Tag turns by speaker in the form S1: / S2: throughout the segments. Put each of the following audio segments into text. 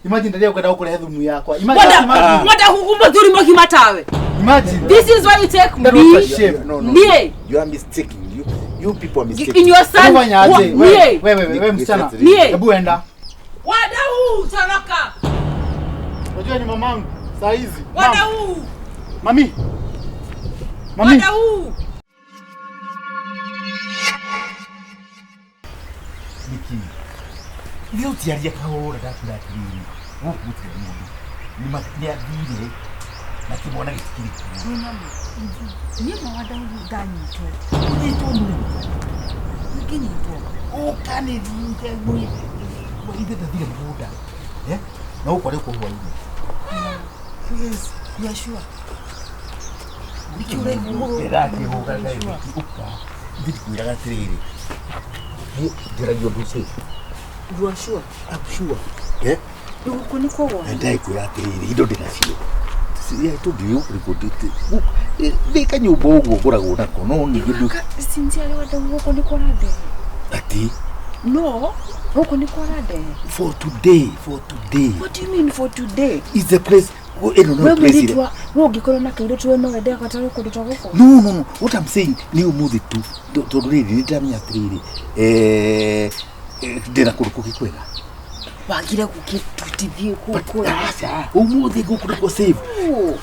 S1: Imagine ndaria kwenda kurehe thumu yakwa. Imagine.
S2: Wada,
S1: Imagine.
S2: wada huku muthuri mũgima tawe.
S1: Imagine.
S2: This is why you take
S1: That was a
S2: me
S1: shame.
S3: No, no,
S2: Nie.
S3: You are mistaken. You people are mistaken.
S2: in your son.
S1: Unafanya aje?
S2: Nie.
S1: Wewe wewe wewe msichana.
S2: Nie.
S1: Hebu enda.
S2: Wada huu toroka.
S1: Unajua ni mamangu saa hizi.
S2: Wada
S1: Mam.
S2: huu.
S1: Mami. Mami.
S2: Wada huu.
S3: Niki. Ithe ũtiaria kahũra ndakwĩra atĩrĩrĩ, gũkũ gũtirĩ mũndũ. Nĩ athire na kĩmwana gĩtikĩrĩ kuo.
S4: Niĩ ma Wadahuhu ndanyitwo.
S3: Ũnyitwo nũ?
S4: Ngĩnyitwo.
S3: Ũka nĩ ithe ndathire mũgũnda. Eh? Na gũkũ arĩ kũu hwainĩ. Yes.
S4: You are sure?
S3: Ndĩrakĩhũga kaĩ ũka. Ithe ndikwĩraga atĩrĩrĩ. Niĩ njaragia ũndũ safe.
S4: You are sure?
S3: I'm sure. Eh?
S4: Rĩu gũkũ nĩ kwa
S3: Na ndakwĩra atĩrĩrĩ, indo ndĩnacio. Tũngiuga nĩ kanyũmba ũguo ngoragwo nako no ningĩ ndũ
S4: Sincerely Wadahuhu gũkũ nĩ kwa ũrandehe.
S3: atĩ
S4: No, gũkũ nĩ kwa ũrandehe.
S3: for today, for today
S4: What do you mean for today?
S3: is the place ĩno
S4: We
S3: no place
S4: mũirĩtu
S3: ĩrĩa
S4: wa we ũngĩkorwo na kairĩtu we no wende agatwarwo kũndũ ta gũkũ?
S3: No, no, no, what I'm saying nĩ ũmũthĩ tu tondũ rĩrĩ nĩ ndĩramenya atĩrĩrĩ, ndĩna kũndũ kũngĩ kwega.
S4: Wagire gũkĩtutithie kũu
S3: But
S4: kwega.
S3: aca, ũmũthĩ gũkũ nĩkuo safe.
S4: No.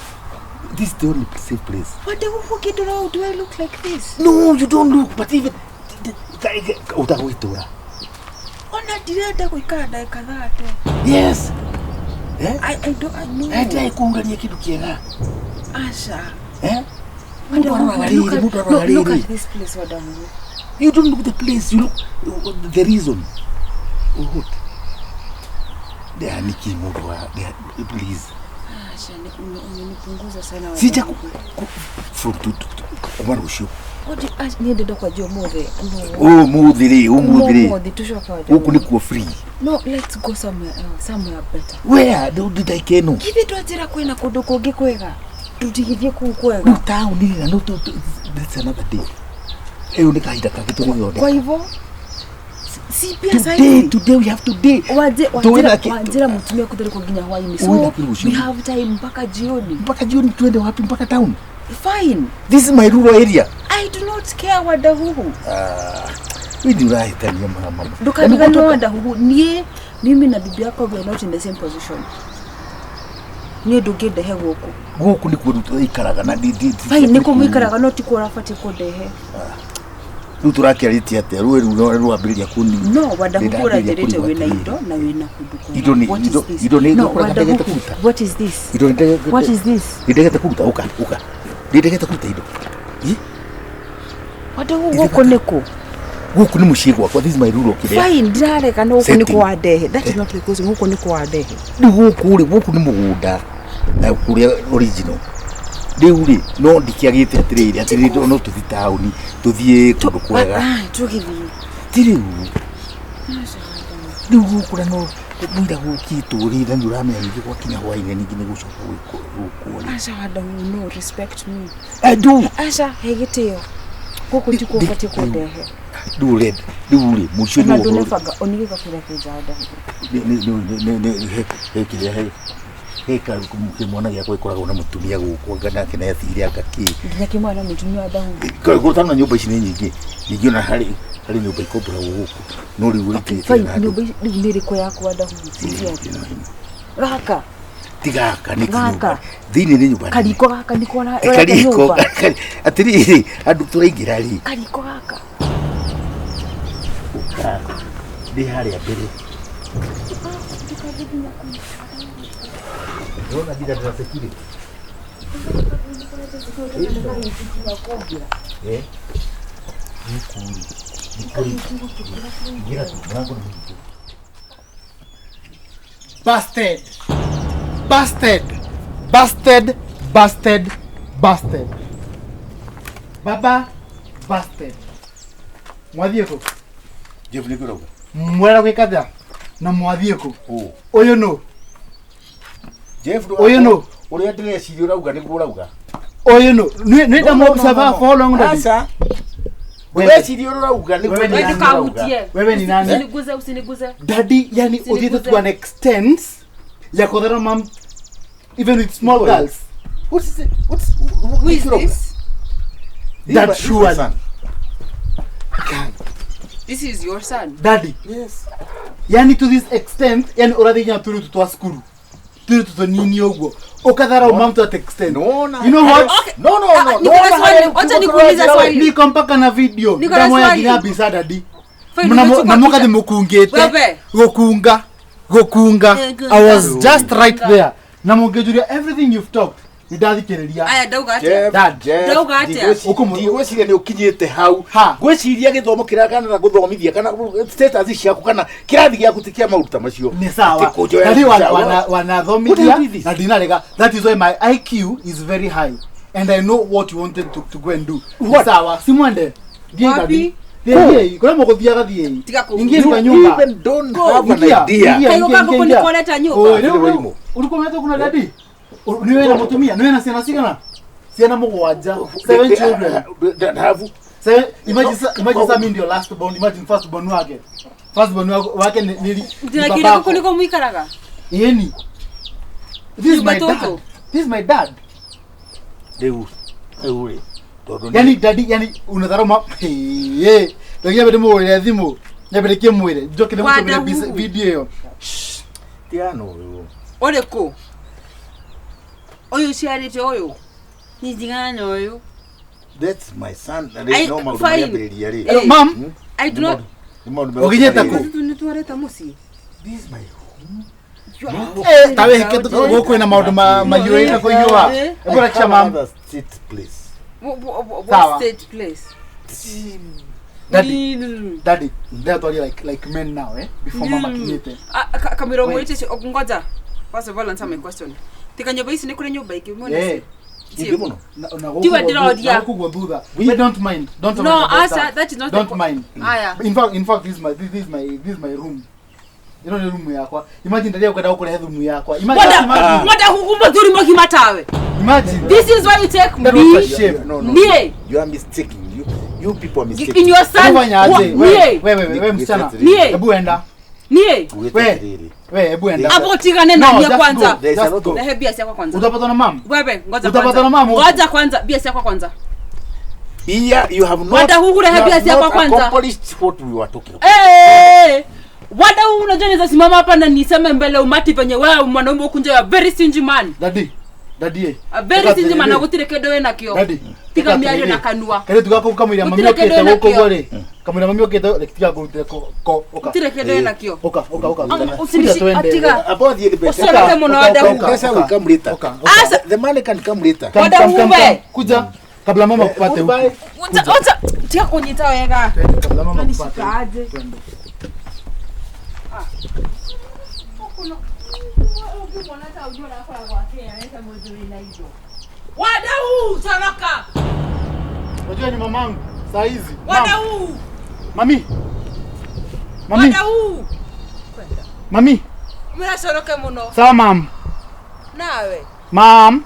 S3: This is the only safe place.
S4: Wadahuhu ũkĩndora ũũ, do I look like this?
S3: No, you don't look, but even ũtagwĩtũra.
S4: Ona ndirenda gũikara ndagĩka 30.
S3: Yes. Eh?
S4: I don't, I know.
S3: Ndai kũhurania kĩndũ kĩega.
S4: Aca.
S3: Eh? Mũndũ aroraga
S4: Look
S3: rĩrĩ,
S4: at-
S3: mũndũ aroraga
S4: look
S3: rĩrĩ.
S4: at this place, Wadahuhu.
S3: You don't look the place, you look the reason. What? Nĩaniki mũndũ wa please.
S4: Aca, umenipunguza sana
S3: Sija
S4: Wadahuhu.
S3: from kuma rũciũ.
S4: What do you- aca, niĩ ndĩrenda kwanjia ũmũthĩ. No.
S3: Ũmũthĩ rĩ, ũmũthĩ rĩ.
S4: Ũmũthĩ tũcoke Wadahuhu.
S3: Gũkũ nĩkuo free.
S4: No, let's go somewhere else, somewhere better.
S3: Where? Ndũndĩ ĩno.
S4: Githĩ twanjĩra kwĩna kũndũ kũngĩ kwega? Tũtigithie kũu kwega.
S3: Rĩu taũni na no that's another day. Ĩyo nĩ kahinda kangĩ tũgũthondeka.
S4: Kwa hivyo si pia
S3: Today,
S4: saizi
S3: today we have today. Tuwe na
S4: wanjĩra mũtumia kũtherũkwo nginya hwainĩ,
S3: Uwe na
S4: so
S3: kĩrũcio.
S4: we have time mpaka jioni.
S3: Mpaka jioni tuende wapi? Mpaka town.
S4: Fine.
S3: This is my rural area.
S4: I do not care Wadahuhu.
S3: We nĩ ũrahĩtania mama.
S4: Ndũkariganĩrwo Wadahuhu, niĩ mimi na bibi yako we are not in the same position. Niĩ ndũngĩndehe gũkũ.
S3: Gũkũ nĩkuo rĩu tũikaraga na
S4: Fine, nĩkuo mũikaraga no tikuo ũrabatiĩ kũndehe.
S3: Rĩu tũrakĩarĩtie atĩa? Rũĩ rũu no rwambĩrĩria kũni.
S4: No, Wadahuhu
S3: Ndĩrambĩrĩria
S4: ũranjĩrĩte
S3: kũrigwo
S4: wĩna
S3: atĩrĩrĩ.
S4: indo na wĩna kũndũ kwega.
S3: Indo nĩ-
S4: What is
S3: indo-
S4: this?
S3: indo nĩ
S4: No,
S3: ngũkũraga ndegete
S4: Wadahuhu,
S3: kũruta.
S4: what is this?
S3: Indo nĩ
S4: What is this?
S3: ndegete kũruta ũka ũka. Nĩ ndegete kũruta indo. Ĩ?
S4: Wadahuhu gũkũ nĩkũ?
S3: Gũkũ nĩ mũciĩ gwakwa. This is my rural kĩrĩa.
S4: Fine, ndirarega no gũkũ
S3: Setting.
S4: nĩkũ wandehe. That is not the question. Gũkũ nĩkũ wandehe.
S3: Rĩu gũkũ rĩ, gũkũ nĩ mũgũnda na kũrĩa original. Rĩu rĩ, no ndikĩagĩte atĩrĩrĩ, atĩrĩrĩ no tũthiĩ taũni, tũthiĩ kũndũ kwega.
S4: Ah, tũgĩthiĩ.
S3: Ti rĩu. Rĩu gũkũ na no mũira gũkĩtwo rĩ, na nĩ ũramenya ningĩ gwakinya hwainĩ ningĩ nĩ gũcoka gwĩkwo rĩ.
S4: Aca Wadahuhu, no respect me.
S3: I do.
S4: Aca, he gĩtĩo. Gũkũ tikuo ũbatiĩ kũndehe.
S3: Rĩu ũrenda, rĩu rĩ, mũico
S4: Ona
S3: nĩ ũhoro.
S4: ndũnebanga, onigĩka kĩrĩa kĩ nja Wadahuhu.
S3: He kĩrĩa he he kĩmwana gĩakwa gĩkoragwo na mũtumia gũkũ anga nake nĩ athire anga kĩ.
S4: Nginya kĩmwana mũtumia Wadahuhu.
S3: Gũtano na nyũmba ici nĩ nyingĩ ningĩ ona harĩ nyũmba ikomboragwo gũkũ no rĩu
S4: Okay,
S3: rĩtirĩ
S4: fine,
S3: na andũ.
S4: nyũmba ici rĩu nĩ ĩrĩkũ yaku Wadahuhu? Sincerely. Gaka,
S3: Ti gaka nĩ
S4: Gaka.
S3: kĩnyũmba thĩinĩ nĩ nyũmba nene.
S4: kariko gaka nĩko ũrenda
S3: Kariko
S4: nyũmba.
S3: atĩrĩrĩ andũ tũraingĩra rĩ
S4: Kariko gaka.
S3: ũka ndĩ harĩa mbere. Ndĩrona nginya ndĩna security. Eh? Gũkũ rĩ, nĩ kũrĩ ingĩra tu mũrango nĩ mũhinge.
S1: Busted. Busted. Busted. Busted. Busted. Baba busted. Mwathiĩ kũ?
S3: Jeff nĩ kũrauga.
S1: Mwera gwĩka atĩa? Na mwathiĩ kũ?
S3: Ũ.
S1: Ũyũ nũ?
S3: Jeff
S1: Ũyũ nũ?
S3: Ũrĩa ndĩreciria ũrauga nĩguo ũrauga.
S1: Ũyũ nũ? Nĩ ndamu-observe for how long daddy?
S3: Aca. Ũreciria ũrĩa ũrauga nĩguo
S1: Wewe ni
S3: ndĩreciria
S1: nani?
S3: ũrauga.
S1: Wewe ni nani?
S2: Usiniguze, usiniguze.
S1: Daddy, yani
S2: Usiniguze.
S1: uthiĩte to an extent Ya kũthara mam even with small girls.
S3: What's it? What's
S4: Who is this?
S1: That sure.
S4: This is your son.
S1: Daddy.
S3: Yes.
S1: Yani to this extent, yani ũrathiĩ tũrĩ twa cukuru. Tũrĩ tũtũnini ũguo. Ũkathara mam to that extent.
S3: No, no.
S1: You know what?
S4: Okay.
S3: No, no, no.
S4: Niko na swali. Wacha nikuulize swali.
S1: Niko mpaka na video.
S4: Niko na
S1: Ndamoya
S4: swali.
S1: nginya mbica daddy.
S4: Fine, umechukua
S1: Na mukathi
S4: picha.
S1: mukungite.
S4: Wewe.
S1: Gukunga. Gukunga. I was just right there. Na mũngĩnjũria everything you've talked. Nĩndathikĩrĩria.
S4: Aya ndauga atia?
S1: Dad.
S4: Ndauga atia?
S3: Ndigwĩciria nĩ ũkinyĩte hau.
S1: Ha.
S3: Ngwĩciria gĩthomo kĩrĩa kana gũthomithia kana status ciaku kana kĩrathi gĩaku ti kĩa maũndũ ta macio.
S1: Ni sawa.
S3: Atĩ kũnjoya
S1: Daddy
S3: mbica,
S1: wanathomithia
S3: What do you do this?
S1: na ndinarega. That is why my IQ is very high. And I know what you wanted to go and do. Ni
S3: What?
S1: sawa. Simwende. Thiĩ
S4: Wapi?
S1: daddy. Thiĩ kũrĩa mũgũthiaga thiĩi.
S4: Tiga kũ-
S1: Ingia kwa
S3: You
S1: nyumba.
S3: even don't
S4: Go.
S3: have an
S1: Ingia,
S3: idea.
S1: ingia,
S4: Kaigo
S1: ingia,
S4: kangu
S1: ingia.
S4: kunikoleta nyumba.
S1: Oi, rĩu-
S3: Ndĩrĩ waimũ.
S1: Ulikuwa umeletwa kuna daddy? Niwe na mũtumia, niwe na ciana cigana? Ciana mũgwanja. Seven children.
S3: Have
S1: Seven, imagine imagine sa mimi ndio last born, imagine first born wake. First born wake ni
S4: Ndinakiri
S1: babako.
S4: kuko niko mwikaraga.
S1: Yeni. This is my
S4: Nyumba
S1: dad.
S4: toto.
S1: This is my dad.
S3: rĩu rĩu rĩ tondũ nĩ-
S1: Yani daddy, yani unadharau ma hey. Ndio nyambe ndimũhũrĩre thimũ. Nyambe ndĩkĩmwĩre. Njoke ndĩmũtũmĩre
S4: Wadahu.
S1: video ĩyo.
S3: tigana ũyũ.
S4: Ũrĩkũ? Ũyũ ũciarĩte ũyũ? Niĩ ndigana na ũyũ.
S3: That's my son.
S4: I-
S3: Rĩ no maũndũ
S4: fine.
S3: marĩambĩrĩria rĩ.
S4: Eh.
S1: Mam,
S4: I do not.
S3: Nĩ maũndũ
S1: Ũkinyĩte
S3: megũtũma
S1: kũ?
S3: rĩrĩ.
S4: Nĩtwarĩte mũciĩ.
S3: This is my
S1: eh tawe heke gũkũ ina maũndũ mahiũĩte kũhiũha.
S4: Eh.
S1: Hebu rakisha mam.
S3: Another state place.
S4: What
S1: Sawa.
S4: state place?
S1: Daddy.
S4: Mm.
S1: Daddy, ndĩratwaria like men now eh before mama akinyĩte.
S4: Kamirongo
S1: Wait.
S4: ite ngoja. First of all answer my question. Tika nyumba ici nĩ kũrĩ nyũmba ingĩ mwena
S1: Eh.
S3: Ingĩ mũno.
S1: Na gũkũ
S4: Tiwe
S1: guo
S4: ndĩroria.
S1: na gũkũ guo thutha. We don't mind. Don't
S4: No,
S1: mind about
S4: answer,
S1: that.
S4: that is not the
S1: Don't
S4: po-
S1: mind.
S4: Aya.
S1: In fact this is my room. Ino ni room yakwa. Imagine ndaria kwenda gũkũrehe thumu yakwa. Imagine
S4: Wada
S1: imagine.
S4: wada huku muthuri mũgima tawe.
S1: Imagine.
S4: This is why you take
S1: That was a
S4: me
S1: shame.
S3: No, no.
S4: Nie.
S3: You are mistaken. You people are mistaken.
S4: in your son.
S1: Fanya aje?
S4: Nie.
S1: Wewe wewe msichana.
S4: Nie.
S1: Hebu enda.
S4: Nie.
S3: Ngwĩte
S1: We.
S3: atĩrĩrĩ.
S1: We hebu enda.
S4: Hapo tigane na
S1: No,
S4: nie
S1: just
S4: kwanza.
S1: go.
S3: There is a
S1: Just
S3: lot
S1: go.
S3: of-
S4: Rehe bia ciakwa kwanza.
S1: Utapatwa na mam.
S4: Wewe ngoja
S1: Utapatwa
S4: kwanza.
S1: na mama.
S4: Ngoja kwanza bia ciakwa kwanza.
S3: Here you have not.
S4: Wada huku rehe
S3: you
S4: bia
S3: have
S4: ciakwa
S3: not
S4: kwanza.
S3: accomplished what we were talking about.
S4: Eh! Wada huu unajua naweza simama hapa na niseme mbele umati venye wewe mwanaume huku nje you are very stingy man.
S1: Daddy. Daddy. eh.
S4: A very stingy man na gutire kindu wena kio.
S1: Daddy.
S4: Tiga miario na kanua.
S1: Kare tugaku kamwira mami
S4: Gũtirĩ
S1: okite
S4: kĩndũ
S1: gũkũ
S4: wĩnakĩo.
S1: guo rĩ. Kamwira mami okite reke tiga ngũrutĩre ko ũka.
S4: Gutire kindu wena kio.
S1: Ũka ũka ũka.
S4: Usinishi-
S1: Kuja twende.
S4: atiga.
S3: About the better.
S4: Usiongeze mũno
S1: Ũka,
S4: wada
S1: ũka,
S4: huu.
S1: ũka,
S3: Pesa will come later.
S1: Ũka, ũka.
S4: Asa
S3: The money can come later.
S1: Come,
S4: Wada
S1: come, come,
S4: uwe.
S1: come. Kuja kabla mama kupate huku.
S3: Goodbye.
S4: Uta uta tiga kunyita wega.
S1: Twende, kabla mama kupate.
S4: Unanishika aje?
S1: Twende.
S2: Wadau toroka.
S1: Unajua ni mamangu saa hizi. Mam.
S2: Wadau.
S1: Mami. Mami.
S2: Wadau.
S1: Mami.
S4: Muracoroke muno.
S1: Sawa mam.
S4: Nawe.
S1: Mam.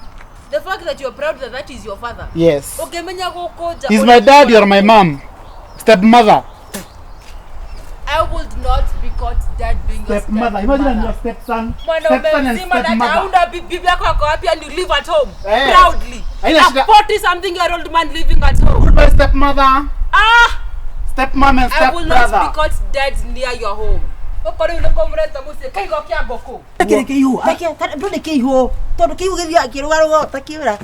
S4: The fact that you're proud that that is your father.
S1: Yes.
S4: Ũngĩmenya gũkũ nja.
S1: He's my dad, you're my mom. Stepmother.
S4: I would not be caught dead being your
S1: Stepmother. Imagine I'm your stepson.
S4: Mwanaume
S1: Stepson and
S4: mzima na
S1: stepmother.
S4: hauna bibi yako ako wapi and you live at home
S1: Eh.
S4: proudly.
S1: Haina
S4: A
S1: shida.
S4: 40 something year old man living at home.
S1: Goodbye stepmother.
S4: Ah!
S1: Stepmom and
S4: I will not be
S1: stepbrother.
S4: caught dead near your home. Okorwo nĩ kũmũreta mũciĩ kaigo kĩa ngũkũ.
S5: Kĩrĩ kĩihũ. Ndũrĩ kĩihũ tondũ kĩihũ gĩthiaga kĩrũgarũga ta kĩũra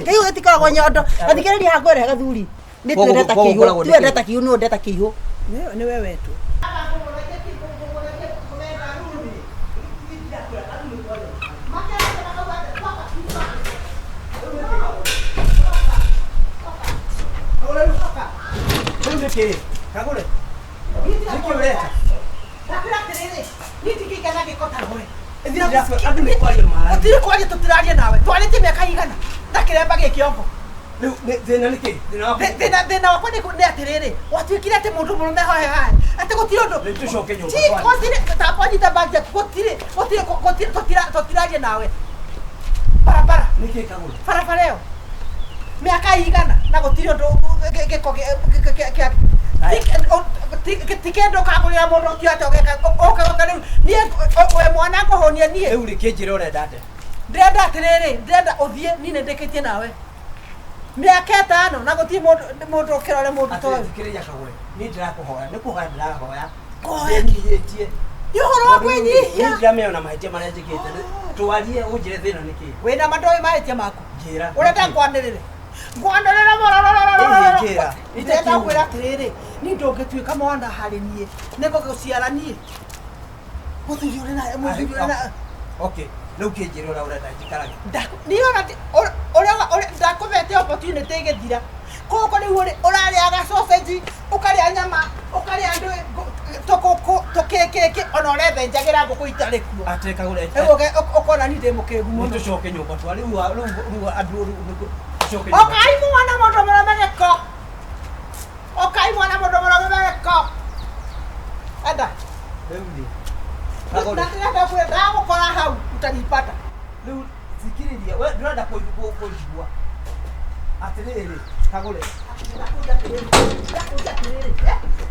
S5: kĩihũ gĩtikoragwo nyondo athikĩrĩria hakwĩrehe gathuri nĩ twendeta kĩihũ twendeta kĩihũ nĩ ũndeta kĩihũ
S6: Nĩwe wetwo.
S7: Rĩu nĩ kĩĩ? Kagũre. Nĩkĩ ũreka?
S6: Ndakwĩra atĩrĩrĩ, niĩ ndingĩikara gĩko ta we.
S7: Andũ nĩ kwaria mararia.
S6: Gũtirĩ kwaria tũtiraria nawe twarĩtie mĩaka igana na kĩremba gĩkĩongo.
S7: Rĩu thĩna nĩ kĩĩ? Thĩna waku?
S6: Thĩna wakwa nĩ atĩrĩrĩ, gwatuĩkire atĩ mũndũ mũrũme hohe hae atĩ gũtirĩ ũndũ.
S7: Rĩu tũcoke nyũmba
S6: Ti
S7: twarie.
S6: gũtirĩ tambanyita bagi yaku gũtirĩ gũtirĩ gũtirĩ tũtiraria nawe. Barabara
S7: Nĩ kĩĩ Kagũre?
S6: barabara ĩyo mĩaka igana na gũtirĩ ũndũ gĩko kĩa Ti kĩndũ ũkagũrĩra mũndũ ũtio atĩa ũgeka ũka ũka rĩu niĩ we mwana ngũhũnia niĩ.
S7: Rĩu rĩ kĩnjĩra ũrenda atĩa?
S6: Ndĩrenda atĩrĩrĩ, ndĩrenda ũthiĩ niĩ nĩndĩkĩtie nawe. Mĩaka ĩtano na gũtirĩ mũndũ ũkĩrore mũndũ ta ũyũ.
S7: Thikĩrĩria Kagũre, niĩ ndĩrakũhoya, nĩ kũhoya ndĩrahoya.
S6: Kũhoya?
S7: Nĩnyihĩtie.
S6: Nĩ ũhoro wa kwĩnyihia.
S7: Niĩ ndiramenya ona mahĩtia marĩa njĩkĩte. Twarie ũnjĩre thĩna nĩ kĩĩ.
S6: Wĩna ma ndũĩ mahĩtia maku.
S7: Njĩra.
S6: Ũrenda ngwanĩrĩre. Ngwanĩrĩre mũno.
S7: Njĩra.
S6: Ndĩrenda kwĩra atĩrĩrĩ, niĩ ndũngĩtuĩka mwana harĩ niĩ. Nĩngũgũciara niĩ. Mũthuri ũrĩ na mũthuri ũrĩ na
S7: Okay, rĩu kĩnjĩre ũrĩa ũrenda njikarage.
S6: Niĩ ona ũrĩa ndakũhete opportunity ĩgĩthira. Koguo rĩu ũrĩ ũrarĩaga sausage, ũkarĩa nyama, ũkarĩa ndũĩ tũkũkũ tũkĩkĩkĩ ona ũrethenjagĩra ngũkũ itarĩ kuo.
S7: Atĩ Kagũre.
S6: Rĩu ũkona niĩ ndĩ mũkĩgu mũno.
S7: Tũcoke nyũmba twa rĩu rĩu andũ rĩu tũcoke nyũmba.
S6: Ũkai mwana mũndũ mũrũme gĩko. Ũkai mwana mũndũ mũrũme gĩko. Enda.
S7: Rĩu rĩ. Kagũre.
S6: Ndĩrenda kwĩra ndagũkora hau utanipata.
S7: Rĩu thikĩrĩria, we ndũrenda kũnjigua. Atĩrĩrĩ, Kagũre.
S6: Ndakũria atĩrĩrĩ. Ndakũria atĩrĩrĩ.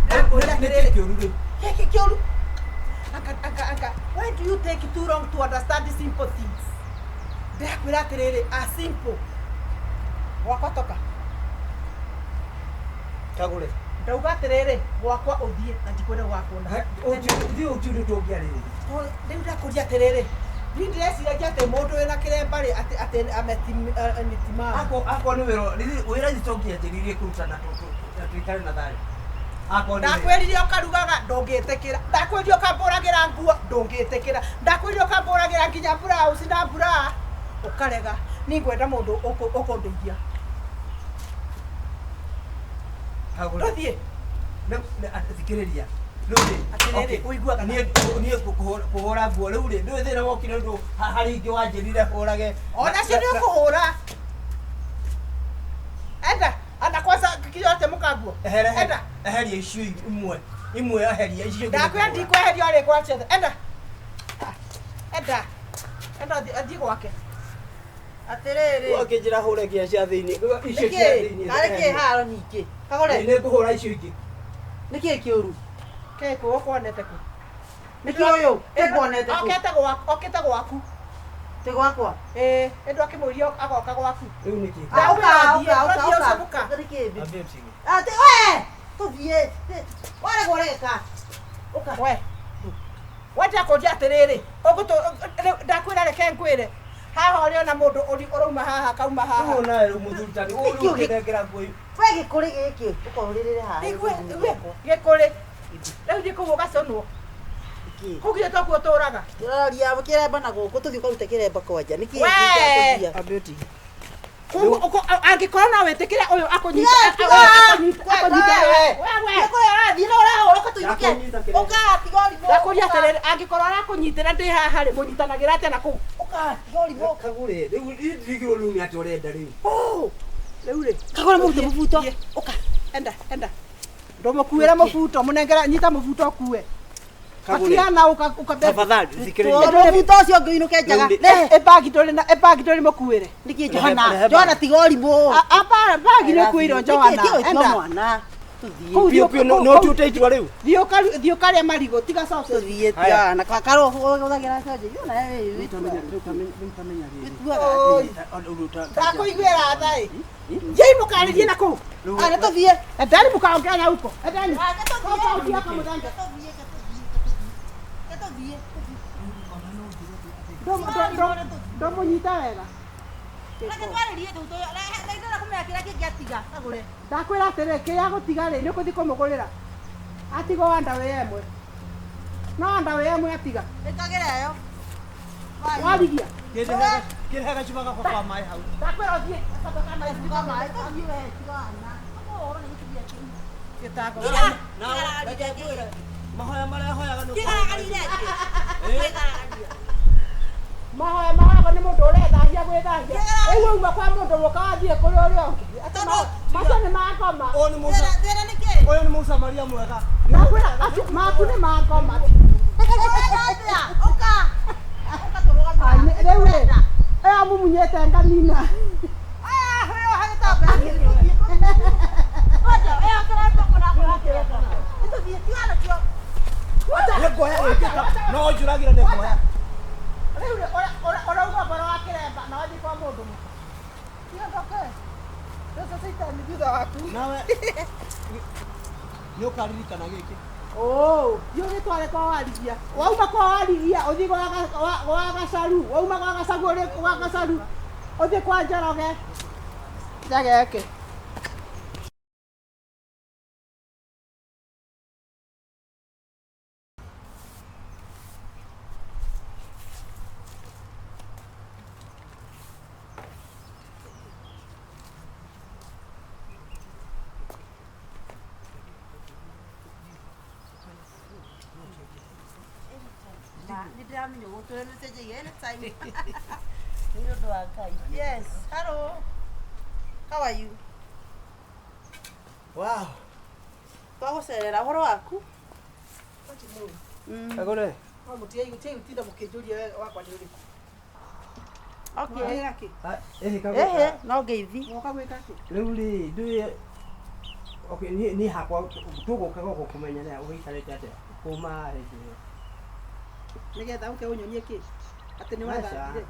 S6: Ndakũria atĩrĩrĩ.
S7: Nĩkĩ kĩũru rĩu?
S6: Gĩkĩ kĩũru. Anga anga anga. Why do you take too long to understand the simple things? Ndĩrakwĩra atĩrĩrĩ, a simple. Gwakwa toka.
S7: Kagũre.
S6: Ndauga atĩrĩrĩ, gwakwa ũthiĩ na ndikwenda gwakuona.
S7: Thiĩ ũthiĩ tũngĩarĩrĩria.
S6: Rĩu ndakũria atĩrĩrĩ, niĩ ndĩreciragia atĩ mũndũ wĩna kĩremba rĩ atĩ atĩ ametimaa.
S7: Akorwo nĩ wĩra wĩra ithe tũngĩanjĩrĩirie kũruta na tũikare na thayũ. Akorwo nĩ wĩra.
S6: Ndakwĩrire ũkarugaga ndũngĩtĩkĩra. Ndakwĩrire ũkambũragĩra nguo ndũngĩtĩkĩra. Ndakwĩrire ũkambũragĩra nginya blouse na bra ũkarega. Niĩ ngwenda mũndũ ũkũndeithia.
S7: Kagũre.
S6: Tũthiĩ.
S7: Thikĩrĩria. Rĩu rĩ,
S6: Atĩrĩrĩ, ũiguaga
S7: niĩ niĩ kũhũra nguo rĩu rĩ, ndũĩ thĩna wokire ũndũ harĩ ingĩ wanjĩrire hũrage.
S6: Ona cio nĩ ũkũhũra. Enda, anda kwanza kiyote mũkanguo. Enda.
S7: Eheria icio imwe. Imwe eheria icio ingĩ.
S6: Ndakwĩra ndikweheria ũrĩ kwa ciothe. Enda. Enda. Enda athiĩ gwake.
S5: Atĩrĩrĩ.
S7: Wakĩnjĩra hũre nginya cia thĩinĩ. Icio cia thĩinĩ.
S5: Karĩ kĩ haro nyingĩ. Kagũre.
S7: Nĩ ngũhũra icio ingĩ.
S5: Nĩkĩ kĩũru?
S6: Kĩ kũ ũkuonete kũ?
S5: Nĩkĩ ũyũ? Kĩ nguonete kũ?
S6: Okĩte gwaku, okĩte gwaku.
S5: Ti gwakwa?
S6: Ĩĩ, ĩndũ akĩmũria agoka gwaku.
S7: Rĩu nĩkĩ?
S5: Ũka, ũka, ũka, ũka. Nĩkĩ?
S7: Ambia mcingi.
S5: Atĩ we! Tũthiĩ. Waregwo ũreka. Ũka.
S6: We. We ndakũria atĩrĩrĩ, ndakwĩra reke ngwĩre. Haha ũrĩ ona mũndũ ũrauma haha akauma haha.
S7: Rĩu nawe rĩu mũthuri ta rĩu ũkĩnengera nguo.
S5: We gĩkũrĩ gĩkĩ ũkorũrĩrĩre haha.
S6: Gĩkũrĩ. Rĩu thiĩ kũu ũgaconwo. Kũu githĩ tokuo ũtũraga.
S5: Tũraria kĩremba na gũkũ tũthiĩ ũkarute kĩremba kwanja. Nĩkĩ
S6: We!
S5: gĩkũria?
S7: Ambia ũtige.
S6: Angĩkorwo no wĩtĩkĩre ũyũ akũnyite akũnyite we we.
S5: Gĩkũrĩ ũrathiĩ na ũrahũra ũka tũinũke. Ũka tiga ũrimũ.
S6: Ndakũria atĩrĩrĩ, angĩkorwo arakũnyitĩra ndĩ haha rĩ, mũnyitanagĩra atĩa na kũu?
S5: Ũka tiga ũrimũ.
S7: Kagũre, rĩu ndirigirwo rĩu nĩ atĩa ũrenda rĩu.
S6: Rĩu rĩ.
S5: Kagũre mũrute mũbuto.
S6: Ũka. Enda, enda. Ndũmũkuĩre mũbuto, mũnengera nyita mũbuto ũkue. Gatiana ũka ũka
S7: Tafadhali thikĩrĩria.
S5: Mũbuto ũcio ũngĩ ũinũke njaga.
S6: Ĩbagi ndũrĩ na ĩbagi ndũrĩ mũkuĩre.
S5: Nĩkĩ Johana? Johana tiga ũrimũ.
S6: Bagi nĩ ũkuĩirwo Johana.
S5: Enda. Mwana. Tũthiĩ.
S6: Kũu
S7: Piũ piũ no ũtuĩte itua rĩu.
S6: Thiĩ ũkarĩe marigũ tiga sausage.
S5: Tũthiĩ Johana. Karwo ũhũthagĩra sausage. Yona
S7: Rĩu
S6: Ndakũiguĩra tha ĩ. Thiĩi mũkarĩrie na kũu.
S5: Ana tũthiĩ.
S6: Endani mũkaongea na huko. Endani. Ndũmũnyita wega. Ndakwĩra atĩrĩ, kĩrĩa agũtiga rĩ, nĩ ũkũthiĩ kũmũgũrĩra. Atigwo underwear ĩmwe. No underwear ĩmwe atiga.
S5: Ĩkagĩra ĩyo.
S6: Warigia.
S7: Kĩrehe gacuba gakwa ka maĩ hau.
S6: Ndakwĩra ũthiĩ. Gĩtango.
S7: Mahoya marĩa hoyaga nĩ
S6: Mahoya mahoyagwo nĩ mũndũ ũrethambia gwĩthambia. Rĩu wauma kwa mũndũ ũka wathiĩ kũrĩ ũrĩa ũngĩ. Atĩ macio nĩ ma ngoma.
S7: Ũyũ nĩ Musa. Ũyũ nĩ Mũsamaria mwega.
S6: Ndakwĩra acio maku nĩ ma ngoma. Rĩu rĩ, ĩyo mumunyĩte nganina.
S7: Nguoya gĩkĩ no njũragĩre nĩ nguoya.
S6: Rĩu ũrauga ũhoro wa kĩremba na wathiĩ kwa mũndũ mũka. Tiga ndoke. Mbeca caitani thutha waku.
S7: Nawe nĩ ũkaririkana gĩkĩ.
S6: Oh, thiĩ ũgĩtware kwa warigia. Wauma kwa warigia ũthiĩ gwa Gacaru, wauma gwa Gacaru ũrĩ gwa Gacaru ũthiĩ kwa Njoroge. Njageke.
S5: Nĩ ndĩramenya ũguo tũrĩ nĩ anytime. Nĩ ũndũ wa Ngai. Yes, hello. How are you?
S7: Wow.
S5: Twagũcerera ũhoro waku?
S7: Kagũre.
S6: No mũtige gũtige gũtinda mũkĩnjũria wakwa nĩ ũrĩkũ.
S5: Okay.
S6: Mwagĩra kĩ?
S7: Ĩhĩ kagũre.
S5: Ehe, no ngeithi.
S6: Mwoka gwĩka kĩ?
S7: Rĩu rĩ ndũĩ okay niĩ hakwa tũgũka gũkũ kũmenya nĩ ũgĩikarĩte atĩa kuma hĩndĩ ĩyo.
S6: Nĩgetha ũke ũnyonie kĩ? Atĩ nĩ wathambire.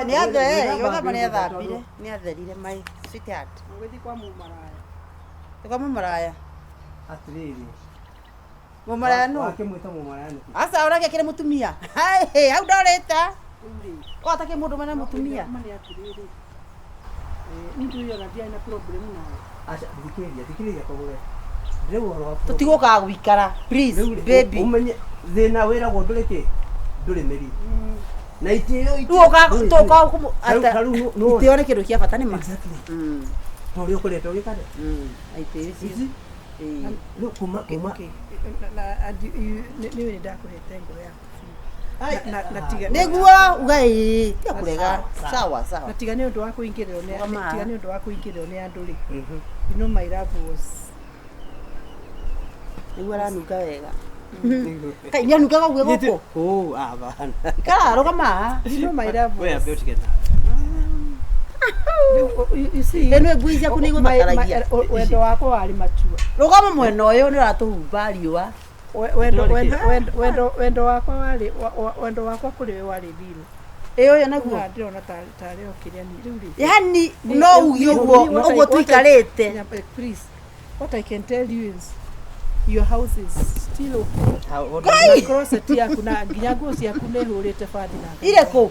S5: Nĩ athe, yothamba nĩ athambire, nĩ atherire my sweetheart.
S6: Ũgĩthiĩ kwa mũmaraya.
S5: Nĩ kwa mũmaraya.
S7: Atĩrĩrĩ.
S5: Mũmaraya nũ?
S7: Wakĩmwĩta mũmaraya nĩkĩ?
S5: Aca ũrake kĩrĩ mũtumia. Hai, hau ndorĩte.
S6: Rĩu rĩ.
S5: Wata kĩ mũndũ mena mũtumia.
S6: Ma nĩ atĩrĩrĩ. Niĩ ndũĩ ona ndiarĩ na problem nawe.
S7: Aca thikĩrĩria thikĩrĩria kagũre. Ndĩrĩ ũhoro wa
S5: Tũtigũkaga gũikara. Please,
S7: Rĩu rĩ,
S5: baby.
S7: ũmenye thĩna wĩragwo ndũrĩ kĩ ndũrĩ mĩri na itĩo
S5: Rĩu ũka tũka kũmũ
S7: ta rĩu nũ
S5: itĩo nĩ kĩndũ kĩa bata nĩ ma.
S7: Exactly. Ta ũrĩa ũkoretwo ũgĩka rĩ.
S5: Itĩo icio.
S7: Ici rĩu kuma kuma
S6: Okay. Na nĩ nĩ ndakũhete ngoro yaku biũ. Na tiga
S5: Nĩguo uga ĩĩ, tiga kũrega. Sawa sawa.
S6: na tiga nĩ ũndũ wa kũingĩrĩrwo nĩ
S5: Rũgama.
S6: tiga nĩ ũndũ wa kũingĩrĩrwo nĩ andũ rĩ. You know my love was
S5: Nĩguo aranunga wega. Kai nĩ anungaga ũguo gũkũ.
S7: Oh, abana.
S5: Ikara rũgama haha.
S6: you know my love
S7: We
S6: was
S7: ambe ũtige na.
S6: you see
S5: Ĩno ngui ciaku nĩ igũthakaragia.
S6: wendo wakwa warĩ matua.
S5: Rũgama mwena ũyũ nĩ ũratũhumba riũa.
S6: Wendo wendo wendo wendo wakwa warĩ wendo wakwa kũrĩ we warĩ real.
S5: Ĩ ũyũ naguo.
S6: Rĩu ndĩrona tarĩ o kĩrĩa ni rĩu rĩ.
S5: Yani no uge ũguo ũguo tũikarĩte.
S6: Please, what I can tell you is your house is still open.
S5: Ngai!
S6: Na closet yaku na nginya nguo ciaku nĩ hũrĩte bathi na
S5: Irĩkũ?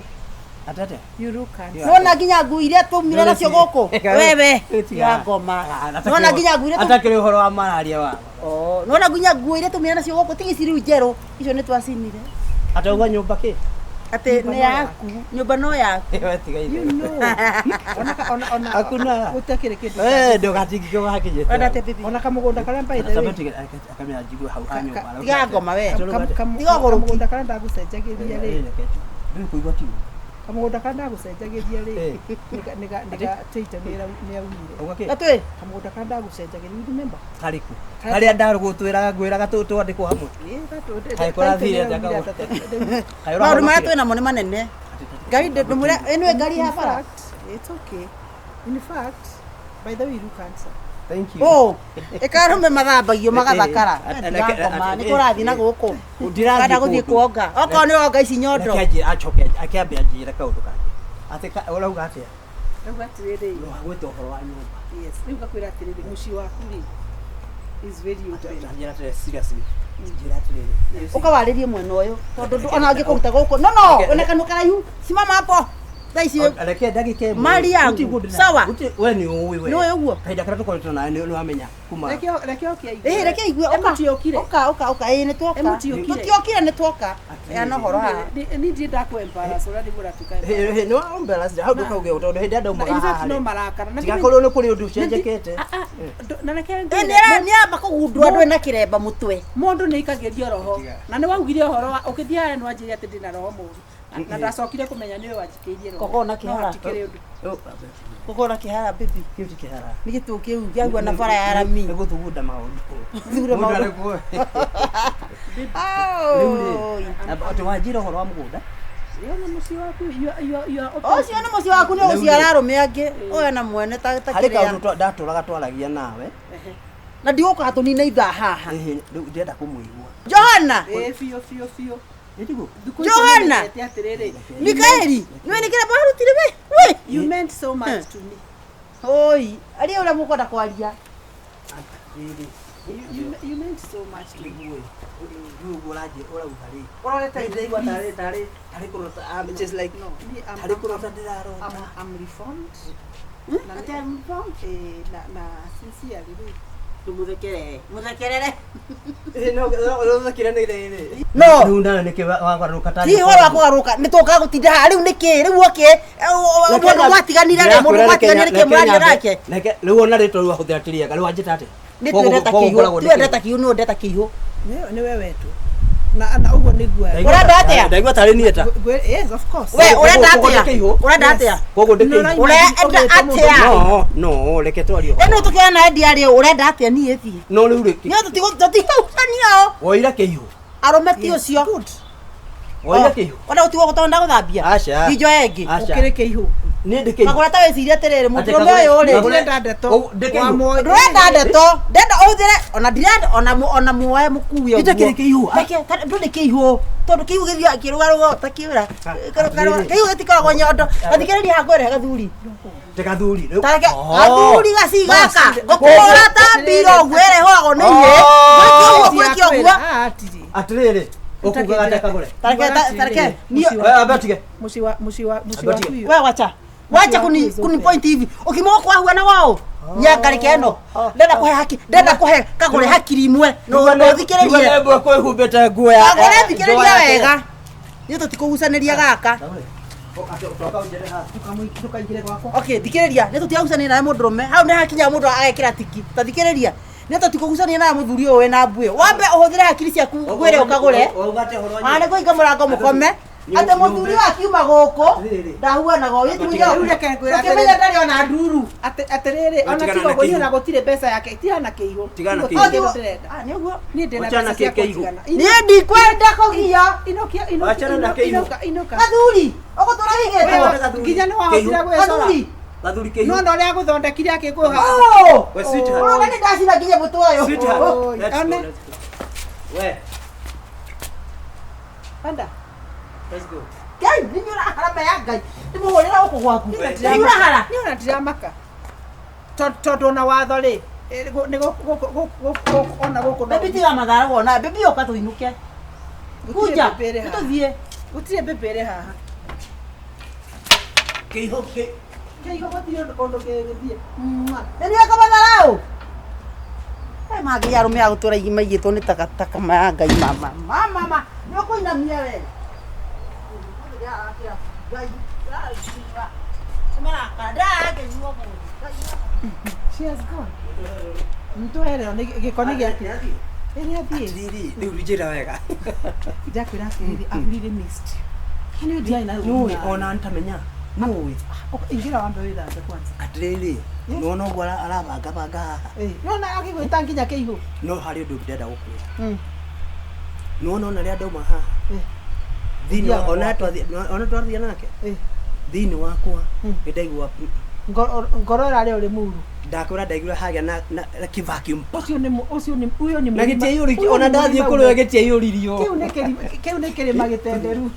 S7: Atete.
S6: You look handsome.
S5: Nona nginya ngui iria twaumire nacio gũkũ. Wewe ya ngoma. Nona nginya ngui iria
S7: Atakĩrĩ ũhoro wa malaria wa.
S5: Oh, nona nginya nguo iria twaumire nacio gũkũ tiga ici rĩu njerũ. Icio nĩ twacinire.
S7: Atauga nyũmba kĩ?
S5: Atĩ nĩ yaku, nyũmba no yaku.
S7: We tiga
S6: You
S7: itherũ.
S6: know. Ona ona ona
S7: Hakuna.
S6: gũtakĩrĩ kĩndũ.
S7: Eh, ndũgatingike wakinyĩte.
S5: Wenda atĩa baby?
S6: Ona kamũgũnda karĩa by the way.
S7: Akamenya njigue hau ha nyũmba.
S5: Tiga ngoma we. Tiga ũgũrũki.
S6: Kamũgũnda karĩa ndagũcenjagĩria rĩ.
S7: Rĩu kũigua ti.
S6: Kamũgũnda karĩa ndagũcenjagĩria rĩ. Nĩga Taita nĩ aumire.
S7: Uga kĩ?
S5: Gatwĩ.
S6: Kamũgũnda karĩa ndagũcenjagĩria, you remember?
S7: Karĩkũ? Karĩa ndarũgũtwĩraga ngwĩraga twandĩkwo hamwe. Kaĩ kũrathire atĩa kagũrũ? Kaĩ
S5: Maũndũ marĩa
S7: ũrahonokire?
S5: twĩ namo nĩ manene. Ngari ndũmwĩra ĩno ngari ya bara.
S6: It's okay. In fact, by the way, you look handsome.
S7: Thank you.
S5: Oh, ĩkarũme mathambagio magathakara. Tiga ngoma, nĩ kũrathiĩ na gũkũ.
S7: Ndirathiĩ
S5: Kana gũthiĩ
S7: kũndũ.
S5: kuonga. Okorwo nĩ wonga ici nyondo.
S7: Reke anjĩre acoke akĩambe anjĩre kaũndũ kangĩ. Atĩ ũrauga atĩa?
S6: Rauga atĩrĩrĩ.
S7: Wagwĩta ũhoro wa nyũmba.
S6: Yes, rĩu ngakwĩra atĩrĩrĩ, mũciĩ waku rĩ is very open.
S7: Njĩra atĩrĩrĩ seriously. Njĩra atĩrĩrĩ.
S5: Ũkawarĩrie mwena ũyũ tondũ ona angĩkũruta gũkũ. No no, wĩna kanua karaihu. Simama hapo. Thaa ici
S7: Reke ndagĩka ĩmwe.
S5: Mali yangu.
S7: Gũtirĩ ũndũ ndĩra-
S5: Sawa.
S7: We nĩ ũĩ we.
S5: Nĩ ũĩ ũguo?
S7: Kahinda karĩa tũkoretwo nawe nĩ wamenya kuma.
S6: Reke reke oke aigue.
S5: Ĩĩ reke igue ũka.
S6: Mũtiokire.
S5: Ũka ũka ũka ĩĩ nĩ twoka.
S6: Mũtiokire.
S5: Tũtiokire nĩ twoka. Heana ũhoro haha.
S6: Niĩ ndirĩ ndakũ embarrass ũrĩa nĩguo ũratuĩka
S7: Hĩ nĩ wa embarrass hau ndũkauge tondũ hĩndĩ ĩrĩa ndaumaga
S6: In fact
S7: haha
S6: no
S7: rĩ,
S6: marakara. Na
S7: tigakorwo nĩ kũrĩ ũndũ ũcenjekete.
S6: Na reke
S5: Ĩ
S6: ngwĩre,
S5: nĩ amba kũgundũra ndũrĩ na kĩremba mũtwe.
S6: mũndũ nĩ aikagĩrio roho na nĩ waugire ũhoro wa ũkĩthiĩ harĩa nĩ wanjĩrire atĩ ndĩna roho mũũru na ndacokire kũmenya nĩwe wanjikĩirie roho.
S5: Kogoo na kĩhara.
S6: No hatikĩrĩ ũndũ.
S5: Kũgora kĩhara baby.
S7: Kĩu ti kĩhara.
S5: Nĩ gĩtũ kĩu kĩahuana bara ya rami.
S7: Nĩ gũthugunda maũndũ.
S5: Gũthugunda
S7: Mũndũ
S5: maũndũ.
S7: arĩ Rĩu rĩ, atĩ wanjĩra ũhoro wa mũgũnda.
S6: Ona mũciĩ waku you are open.
S5: Ũcio nĩ mũciĩ waku nĩ ũgũciara arũme angĩ. Ũyũ na mwene ta
S7: Harĩ
S5: kĩrĩa.
S7: kaũndũ ndatũraga twaragia nawe.
S5: Na ndigũkaga tũnine ithaa haha.
S7: Ĩhĩ, rĩu ndĩrenda kũmũigua.
S5: Johana
S6: Ĩĩ biũ biũ biũ.
S7: Nĩtiguo?
S6: Thikũ ici
S5: Johana!
S6: nĩmenyete atĩrĩrĩ,
S5: Mikaeli niwe nĩkĩra mwarutire we we
S6: You meant so much to me.
S5: oi aria ũrĩa mũkwenda kwaria
S7: Atĩrĩrĩ.
S6: You meant so much to me.
S7: Nĩguo. Rĩu ũguo ũranjĩ ũrauga rĩ.
S6: Ũrorete
S7: Ndĩraigua tarĩ tarĩ tarĩ kũrota
S6: Which is like no. Me, I'm,
S7: tarĩ kũrota ndĩrarota.
S6: I'm reformed. Na
S5: Ati I'm reformed?
S6: Eh, na sincerely rĩ.
S5: Ndũmũthekerere mũthekerere
S7: No ũthekire nĩ rĩrĩ.
S5: No.
S7: Rĩu nawe nĩkĩ wagarũrũka tarĩ
S5: ti ũhoro wa kũgarũrũka nĩ tũkaga gũtinda haha rĩu nĩkĩ rĩu oke mũndũ mwatiganire rĩ mũndũ mwatiganire nĩkĩ mũraria nake
S7: Reke rĩu ona rĩtwa rĩu wahũthĩra ti rĩega rĩu wanjĩta atĩa?
S5: nĩ twendeta kĩihũ twendeta kĩihũ nĩ ũndeta kĩihũ
S6: Nĩwe wetwo. Na ũguo nĩguo.
S5: Ũrenda atĩa?
S7: Ndaigua tarĩ niĩ ta.
S6: Yes, of course.
S5: we ũrenda
S7: Koguo
S5: atĩa
S7: ndĩ kĩihũ?
S5: ũrenda atĩa
S7: Koguo ndĩ kĩihũ.
S5: Ũrenda atĩa?
S7: No, no, reke twarie ũhoro.
S5: ĩno tũkĩona na endia rĩ ũrenda atĩa niĩ thiĩ
S7: No rĩu rĩ.
S5: nĩ tũtigũcania o
S7: Woira kĩihũ.
S5: arũme ti ũcio
S7: Woira kĩihũ.
S5: ona gũtigwo gũtonda gũthambia
S7: Aca.
S5: injoe ĩngĩ
S7: Aca.
S6: Ũkĩrĩ kĩihũ.
S7: Niĩ ndĩ kĩihũ.
S5: kagũra ta wĩcirie atĩrĩrĩ
S7: Atĩ
S5: mũndũrũme ũyũ rĩ
S7: kagũre-
S6: Ndĩrenda ndeto.
S7: Ũguo, ndĩ kĩihũ.
S6: Wa muoyo.
S5: ndũrenda ndeto ndenda ũhũthĩre ona ndirenda ona muoe mũkue
S7: Gĩtakĩrĩ kĩihũ.
S5: Reke, ndũrĩ kĩihũ tondũ kĩihũ gĩthiaga kĩrũgarũga ta kĩũra kĩihũ gĩtikoragwo nyondo gathikĩrĩria hakwĩrehe gathuri
S7: Te gathuri. Rĩu-
S5: tareke
S7: Oh.
S5: gathuri gaci gaka ngũkũra ta mbiro ũguo ĩrĩa ĩhũragwo nĩ ihĩ gwĩke ũguo gwĩke ũguo
S6: Ah, atirĩ.
S7: Atĩrĩrĩ. Ũkugaga atĩa kagũre?
S5: tareke tareke niĩ
S7: We amba tige.
S6: Mũciĩ wa mũciĩ wa mũciĩ
S7: Ambatie.
S6: waku
S5: we wacha wacha kuni point hivi ukimoa kwa huana wao nyangarike ĩno ndenda kũhe haki ndenda kũhe kagũre hakiri imwe no no thikĩrĩrie
S7: Mbwe kwĩhumbĩte nguo ya.
S5: kagũre thikĩrĩria wega nĩ tũtikũgucanĩria gaka
S6: Ndũkaingĩre gwakwa.
S5: okay thikĩrĩria nĩ tũtigagucania nawe mũndũrũme hau nĩ hakinya mũndũ agekĩra tiki ta thikĩrĩria nĩ tũtikũgucania nawe mũthuri ũyũ wĩna mbuĩ wambe ũhũthĩre hakiri ciaku ngwĩre ũkagũre ona nĩ kũhinga mũrango mũkome atĩ mũthuri ũyũ akiuma gũkũ ndahuanaga ũyũ
S6: Rĩu reke ngwĩre
S5: ũkĩmenya ndarĩ ona nduru
S6: Atĩrĩrĩ, ona
S7: Tigana
S6: tiga
S7: na
S6: ũguo niĩ
S7: kĩihũ.
S6: ona gũtirĩ mbeca yake. Tigana na kĩihũ.
S7: Tigana na
S6: Tiga
S7: kĩihũ.
S6: kĩndũ ndĩrenda.
S5: Ah, nĩ ũguo
S6: Niĩ ndĩna
S7: Wachana
S6: mbeca ciakwa
S7: kĩihũ.
S6: njigana.
S5: niĩ ndikwenda kũgia
S6: Inũkia, inũkia,
S7: Wachana na kĩihũ.
S6: inũka, inũka.
S5: gathuri ũgũtũra wigĩtwo
S6: Nginya nĩ wahotire gwĩcora.
S5: gathuri
S7: Gathuri kĩihũ.
S6: No na ũrĩa agũthondekire akĩkũha.
S5: Oh!
S7: We sweetheart.
S5: Ũroga nĩ ndacina nginya mũtwe ũyũ
S7: Sweetheart.
S6: Oi,
S7: Let's go,
S6: one.
S7: let's go. We,
S6: Panda.
S7: let's go.
S5: Ngai nĩ ũrahara ya Ngai nĩ mũhũrĩra gũkũ gwaku nĩ ũrahara
S6: Niĩ ona ndiramaka. Tondũ ona watho rĩ, nĩ ona gũkũ no-
S5: bebi tiga mathara wona bebi ũka tũinũke
S6: Gũtirĩ
S5: kuja
S6: mbembe ĩrĩ
S5: nĩ
S6: haha.
S5: tũthiĩ
S6: Gũtirĩ mbembe ĩrĩ haha.
S7: Kĩihũ kĩ.
S6: Kĩihũ gũtirĩ ũndũ kũndũ gĩgĩthiĩ.
S5: nĩ nĩweka matharau mangĩ arũme a gũtũra maigĩtwo nĩ takataka maya Ngai mama mama nĩ ũkũinamia we
S6: She has gone. Ntwerero nĩ gĩko nĩ gĩake. Ĩ nĩ athiĩ.
S7: Atĩrĩrĩ, rĩu njĩra wega.
S6: Ndakwĩra atĩrĩrĩ, I've really missed you. Nĩ ndiarĩ na
S7: Nũĩ ona ntamenya. Nũĩ.
S6: Ingĩra wambe wĩthambe kwanza.
S7: Atĩrĩrĩ, nĩwona ũguo arabangabanga haha.
S6: Ĩ, nĩwona agĩgwĩta nginya kĩihũ.
S7: No harĩ ũndũ ndĩrenda gũkwĩra. Nĩwona ona rĩrĩa ndauma haha. Thĩinĩ wa ona twathiĩ ona twathiĩ nake. Thĩinĩ wakwa nĩ ndaigua
S6: Ngoro ĩrarĩ o rĩmuru.
S7: ndakwĩra ndaigua hagĩa na na kĩ-vacuum.
S6: Ũcio nĩ ũcio nĩ ũyũ nĩ
S7: Na
S6: mũrima-
S7: gĩtiaiyũrĩtio
S6: ũyũ
S7: ona
S6: nĩ
S7: ndathiĩ
S6: mũrima
S7: kũrĩ we gĩtiaiyũririo.
S6: Kĩu nĩ kĩrĩma kĩu nĩ kĩrĩma gĩtenderu.